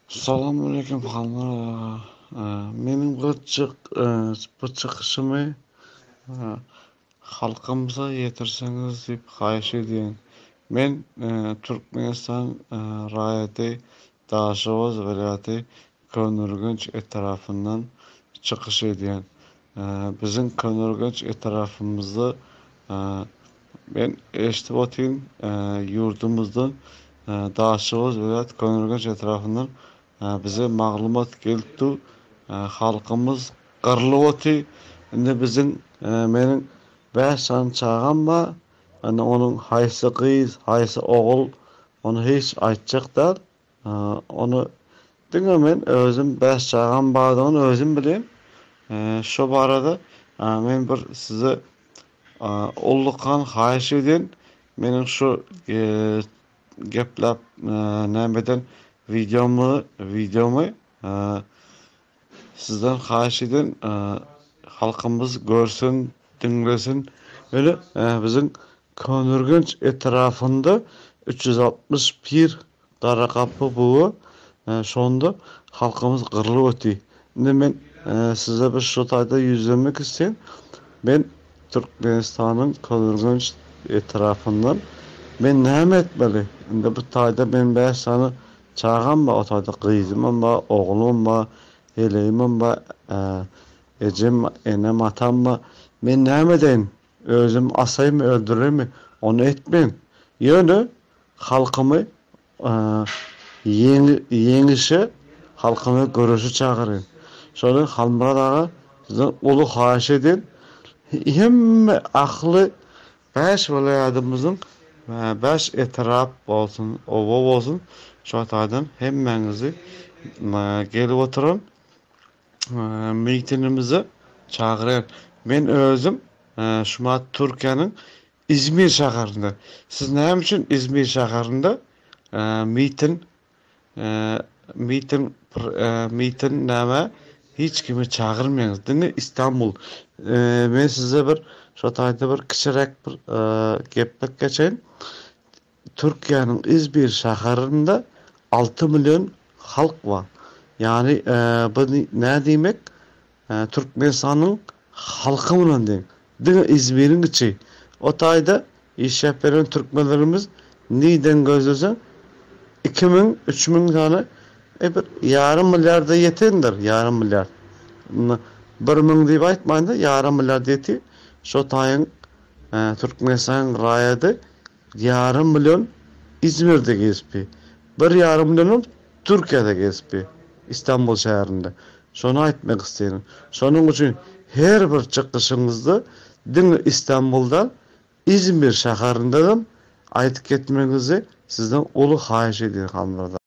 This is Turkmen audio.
Salamaleýkum Halmyrat aga. Meniň bu bu çykyşymy halkymyza ýetirseňiz diýip haýyş edýän. Men Türkmenistan raýaty Daşoguz welaýaty Köneürgenç etrapyndan çykyş edýän. Biziň Köneürgenç etrapymyzda men eşidip otyryn ýurdumyzdan Daşoguz welaýat Köneürgenç etrapyndan bize maglumat gelip dur halkymyz gyrlyp otyr indi biziň meniň 5 sany çagam bar indi onuň haýsy gyz haýsy ogul ony hiç aýtjak däl Ony diňe men özüm 5 çagam bardygyny özüm bilýän. Şo barada men bir size ullakan haýyş edýän. Meniň şu gepläp näme eden wideomy wideomy Sizden haýyş edýän halkymyz görsün diňlesin. Ýöne biziň Köneürgenç etrapynda 361 gara gapy buwy şonda halkymyz gyrlyp oty. Indi men size bir şu taýda ýüzlenmek isleýän. Men Türkmenistanyň Köneürgenç etrapyndan men näme etmeli? Indi bu taýda men 5 sany Çagam bar, o taýda gyzymam bar, oglumam bar, heleýimem bar, ejem, enem, atam bar. Men näme edeýin? Özüm asaýynmy, öldüreýinmi? Ony etmen. Ýöne halkymy ýeňişe, halkymy göreşe çagyrýan. Şony Halmyrat aga sizden uly haýyş edýän. Hemme ahly 5 welaýatymyzyň 5 etrap bolsun, oba bolsun, şo taýdan hemmäňizi gelip oturan mitinimize çagyrýan. Men özüm şumat Türkiýäniň Izmir şäherinde. Siz näme üçin Izmir şäherinde mitin Mitin mitin näme hiç kimi çagyrmaýaňyz diňe Istanbul men size bir şo taýda bir kiçiräk bir geplik geçeýin Türkiýäniň Izmir şäherinde 6 million halk bar ýagny bu nä diýmek Türkmenistanyň halky bilen deň. Diňe Izmiriň içi. O taýda işläp beren türkmenlerimiz nirden gözleseň 2000, 3000 sany e bir ýarym milliarda ýetendir, ýarym milliard. 1000 diýip aýtmaýyn-da, ýarym milliard ýeti. Şo taýyň Türkmenistanyň raýady ýarym million Izmirde gezipdi. Bir ýarym millionam Türkiýede gezipdi. Istanbul şäherinde. Şony aýtmak isleýärin. Şonuň üçin her bir çykyşyňyzda diňe Istanbulda, Izmir şäherindedem aýdyp gitmegiňizi sizden uly haýyş edýän Halmyrat aga.